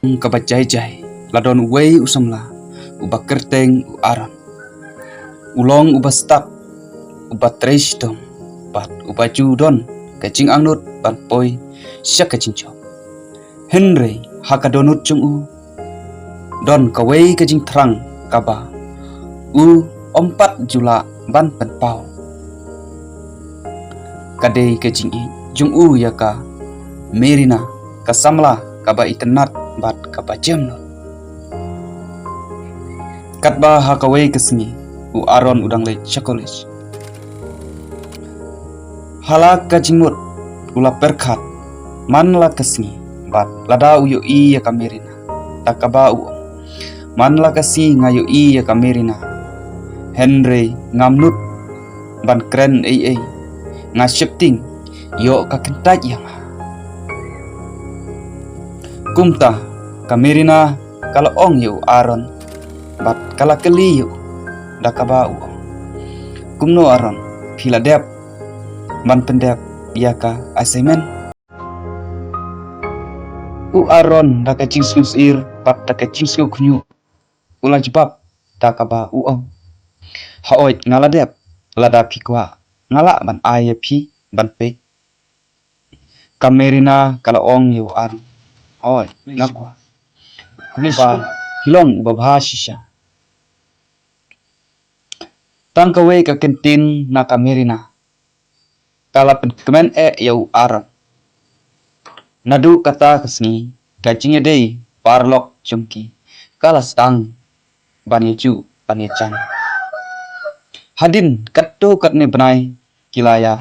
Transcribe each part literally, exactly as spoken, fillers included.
Kaba jai jai, la don uwei u samla uba kyrteng u Aaron. U long uba stad, uba trei shitom, bad uba ju don ka jingangnud ban poi sha ka jingjop. Hynrei ha ka dohnud jong u don kawei ka jingthrang kaba u ym pat ju lah ban pynpaw. Ka dei ka jingïeit jong u ïa ka Merina, ka samla kaba itynnad bad kaba jemnud. Katba ha kawei ka sngi u Aaron u dang leit sha college, ha la ka jingmut u la pyrkhat man la ka sngi bad lada u ïohi ïa ka Merina. Da kaba u ong, man la ka sngi nga ïohi ïa ka Merina, hynrei ngam nud ban kren ei ei, nga sheptieng ïoh ka kyntait ïa nga. Kumta ka Merina ka la ong ïa u Aaron bad ka la kylli ïa u da kaba u ong, kumno Aaron, phi la dep ban pyndep ïa ka assignment? U Aaron da ka jingsngewsih bad da ka jingsngewkhynñiuh u la jubab da kaba u ong, haoid, nga la dep, lada phi kwah nga lah ban ai ïa phi ban peit. Ka Merina ka la ong ïa u Aaron, haoid, nga kwah. Ba phi long uba bha shisha. Tang kawei ka kyntien na ka Merina ka la pynkmen eh ïa u Aaron. Naduh kata ka sngi ka jingïadei paralok jong ki ka la sdang ban ïa juh ban ïa jan. Hadien katto katne bnai ki la ïa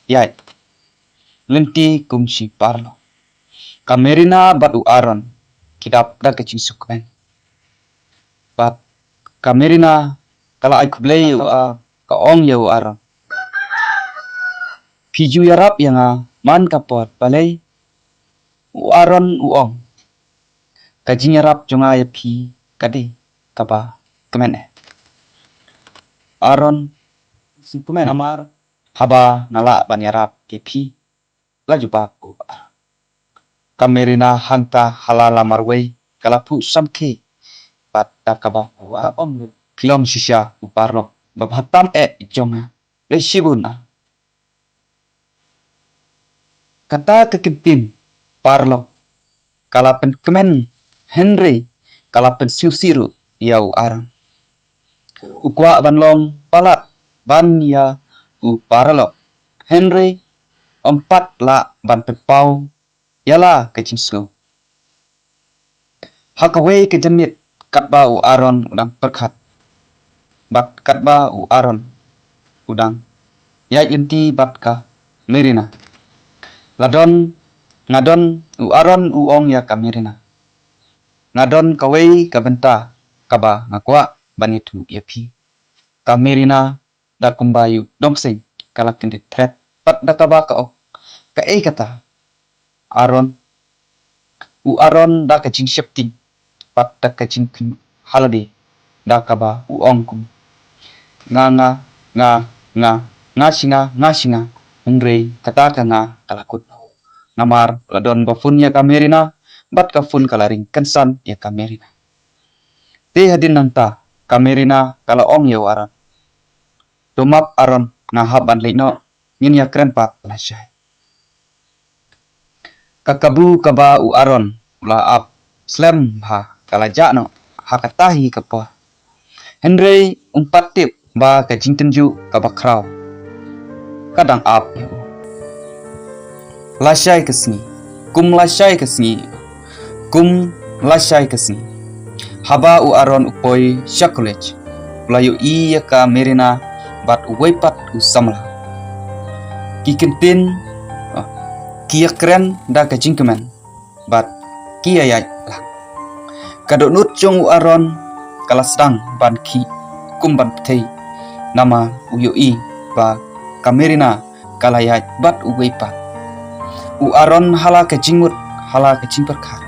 ïaid lynti kum shi paralok. Ka Merina bad u Aaron ki dap da ka jingsngewkmen. Bad ka Merina ka la ai khublei ïa u Aaron, ka ong ïa u Aaron, phi ju ïarap ïa nga man ka por balei? U Aaron u ong, ka jingïarap jong nga ïa phi ka dei kaba kmen eh. Aaron, sngewkmen namar haba nga lah ban ïarap ïa phi, la jubab u Aaron. Ka Merina hangta ha la la marwei ka la phuh samkhie bad da kaba u ong, phi long shisha u paralok ba bha tam eh jong nga. Leit shibun ah. Kata ka kyntien paralok ka la pynkmen hynrei ka la pynsngewsih ruh ïa u Aaron. U kwah ban long palat ban ïa u paralok, hynrei um pat lah ban pynpaw ïa la ka jingsngew. Ha kawei ka janmiet katba u Aaron u dang pyrkhat bad katba u Aaron u dang ïaid lynti bad ka Merina, la don, nga don, u Aaron u ong ïa ka Merina, nga don kawei ka bynta kaba nga kwah ban ïathuh ïa phi. Ka Merina da kumba ïoh dong seng ka la kyndit thret bad da kaba ka ong, kaei kata Aaron? U Aaron da ka jingsheptieng bad da ka jingkynhalade da kaba u ong kum, nga, nga, nga, nga, nga shi nga, nga shi nga, hynrei kata ka nga ka la kut. Namar la don ba phone ïa ka Merina bad ka phone ka la ring kynsan ïa ka Merina. Te hadien nangta ka Merina ka la ong ïa u Aaron, to map Aaron, nga hap ban leit noh, ngin ïakren pat lashai. Ka kabu kaba u Aaron u la ap slem bha ka la jah noh ha kata hi ka por. Hynrei um pat tip ba ka jingtynjuh kaba khraw ka dang ap ïa u. Lashai ka sngi, kum lashai ka sngi, kum lashai ka sngi, haba u Aaron u poi sha college, u la ïohi ïa ka Merina bad uwei pat u samla. Ki kyntien, ah, ki ïakren da ka jingkmen bad ki ïaid lang. Ka dohnud jong u Aaron ka la sdang ban khih kum ban pyrthei namar u ïohi ba ka Merina ka la ïaid bad uwei pat. U Aaron ha la ka jingmut, ha la ka jingpyrkhat,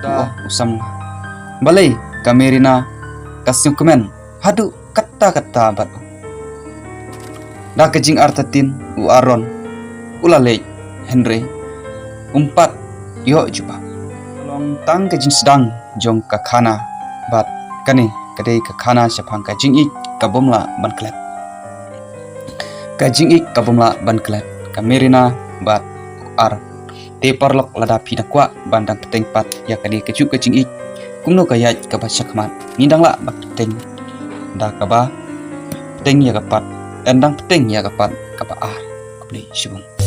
u ong u samla, balei ka Merina ka sngewkmen haduh katta katta bad u? Da ka jingartatien u Aaron u la leit hynrei um pat ïoh jubab. Tang ka jingsdang jong ka khana bad kane ka dei ka khana shaphang ka jingïeit ka bym lah ban klet. Ka jingïeit ka bym lah ban klet, ka Merina bad u Ar. Te paralok, lada phi da kwah ban dang bteng pat ïa kane kajuh ka jingïeit kumno ka ïaid kaba shakhmat, ngin dang lah ban bteng da kaba bteng ïa ka part, yn dang bteng ïa ka part kaba ar. Khublei shibun.